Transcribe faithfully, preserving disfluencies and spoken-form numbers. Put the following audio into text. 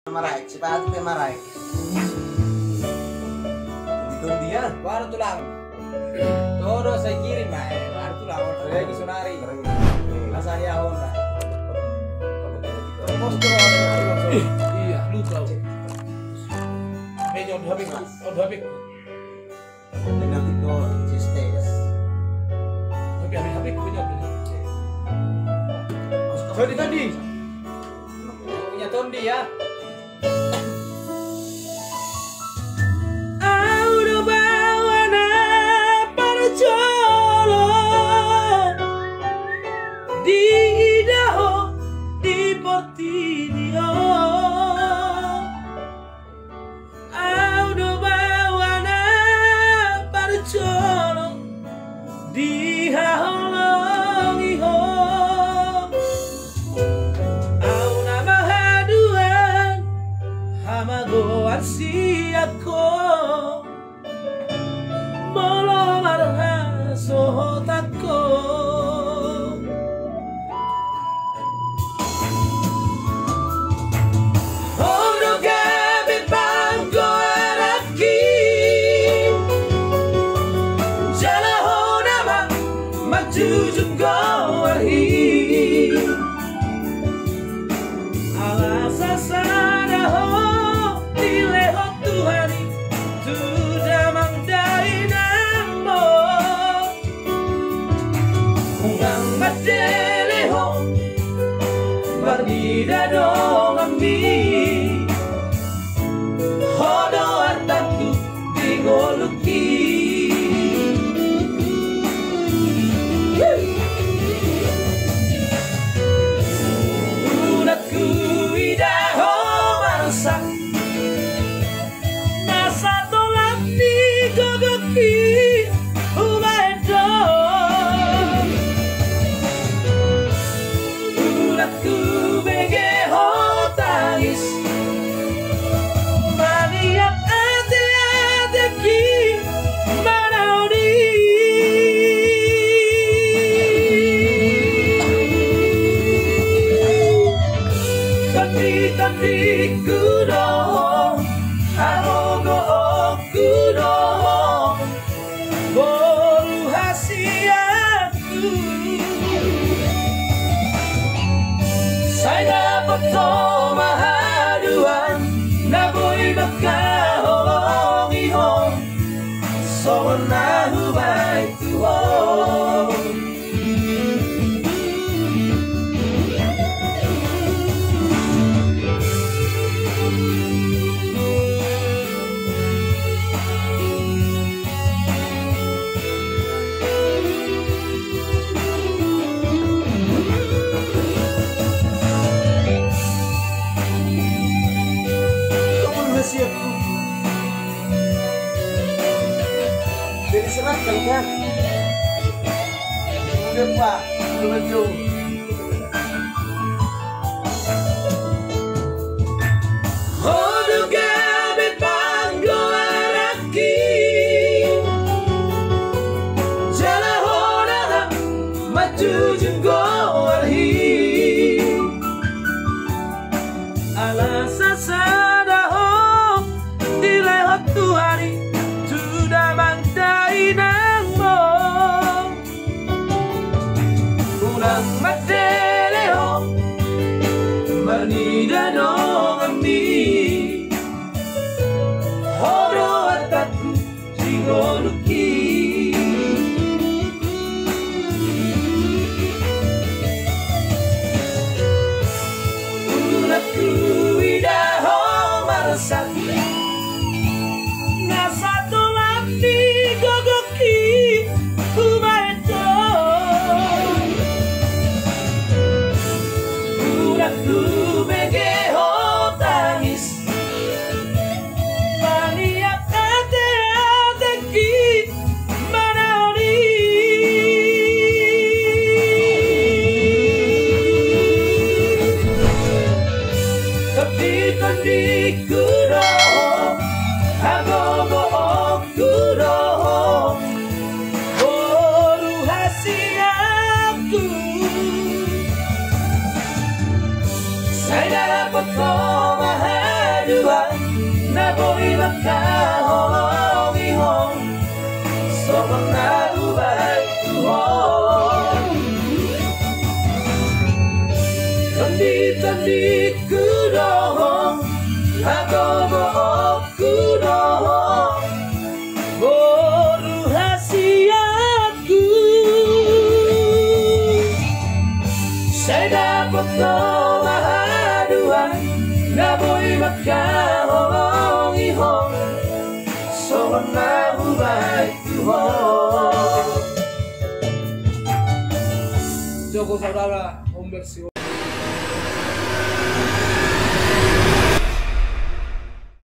Maraek, sipatu pe maraek. Di tondi, ya. Baru tulang. Todo saya kirim, Pak. Baru tulang. Saya di sonari. Masa dia Honda. Ih, iya, lupa. Eh, jangan habis, Pak. Jangan habis. Nanti kau sistes. Tapi habis-habis punya beli. Sorry tadi. Punya tondi ya. Au do baoa na parjolo diida ho di portibi on. Au do baoa na parjolo dihaholongi ho. Au nama haduan hamagoan sian ho. Molo marhasohotan ho. Ho do gabe panggoaranki. Jala ho nama manjujung goarhi. Ala sasada ho dilehon Tuhan i tu damang dainangmu. Unang mandele ho marnida donganmi. Ho do artangku di ngolungki. Unang huida ho marsak. Na satolan ni gogongki hubahen do. Unang hubege ho tangis. Maniak ateatengki manaon i. Tonditondingku do ho, hagogoonku do ho, boru hasianku. Sai dapot ho ma haduan na boi mangkaholongi ho songon na hubahen tu ho. Jadi serahkan, kan? Udah, Pak. Udah jauh. Ho do gabe panggoaranki. Jala ho nama manjujung goarhi. Ala sasada ho dilehon Tuhan i tu damang dainangmu. Unang mandele ho marnida donganmi. Ho do artangku di ngolungki. Unang huida ho marsak. Na satolan ni gogongki hubahen do. Unang hubege ho tangis. Maniak ateatengki manaon i. Tonditondingku do ho, hagogoonku do ho, boru hasianku. Sai dapot ho ma Na boi mangkaholongi ho songon na hubaen tu ho. Tondi-tondingku do ho, hatogoonku do ho, boru hasianku. Sai dapot ho ma haduan na boi mangkaholongi ho songon na hubaen tu ho. Jogo saudara, on versi